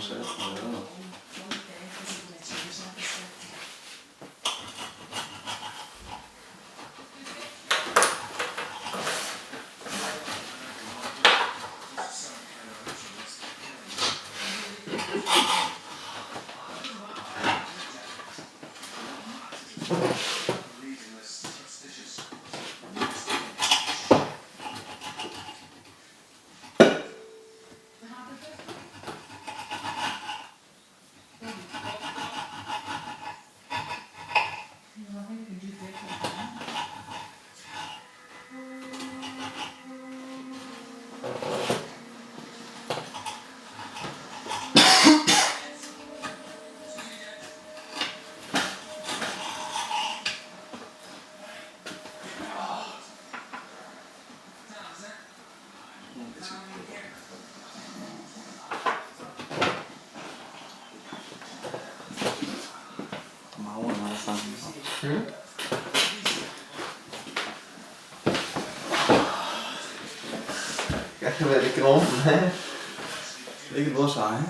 Oanset, ja. Ik heb weer de krampen, hè? Ik het wol sa, hè?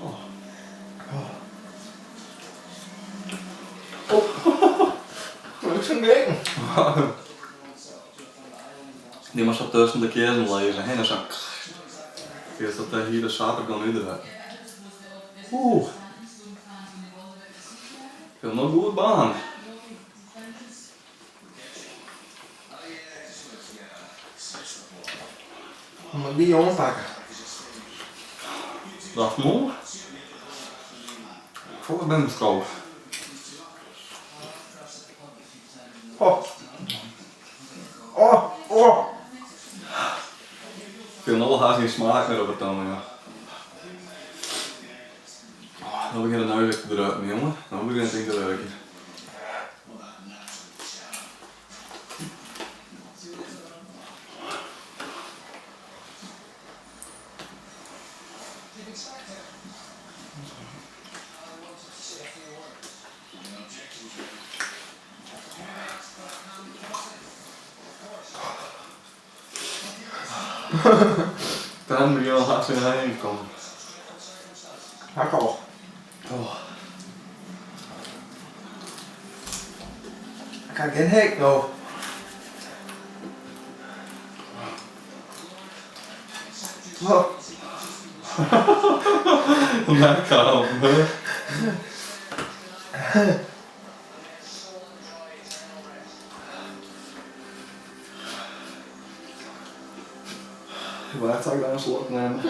Oh. Ik zo'n ding. Die maar zo tussen de kiezen lezen, hè? En zo. Eerst dat hier de zaterdag dan uit. Oeh. Ik wil nog goed baan. Moet ik die jongen pakken? Dat mooi. Voor ben ik het Oh. Oh, oh. Ik wil nog haast geen smaak meer op het tanden, ja. Oh, nou begint het nou weer te druipen, jongen. Nou begint het te ruiken. Dan begint al haast weer heen komen. Hak al. Oh. Ik ga geen hek nou. Oh. Lekker, hè? Waar zou ik daar een slok nemen?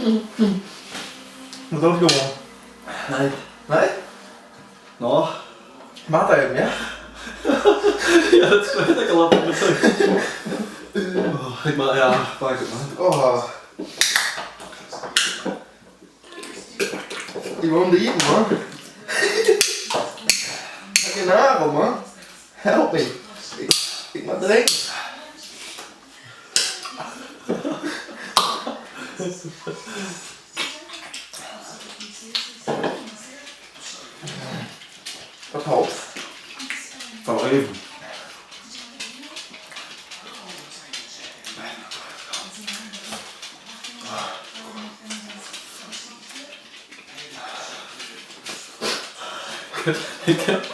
Moet ook jongen. Nee. Nee? Nog? Maat even, ja? Ja, dat weet ik al op oh, ik maar, ja, pak het maar. Oh. Die woonde hier, man. Heb je nagel, man. Help me. Ik moet drinken. Dat helpt. Zal even. Ik heb...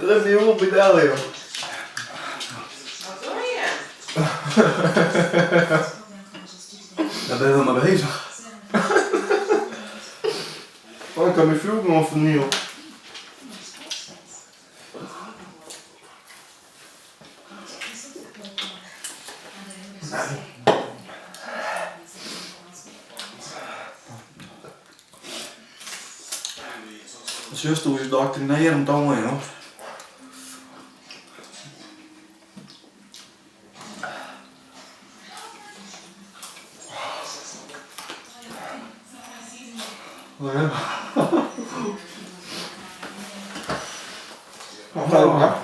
Dat is niet op betalen, joh. Wat doe je? Daar ben je wel mee bezig. Oh, ik kan mijn vuur nog vernieuwen. Zus, doe je doctrineren dan, joh. Ja. Oh, ja.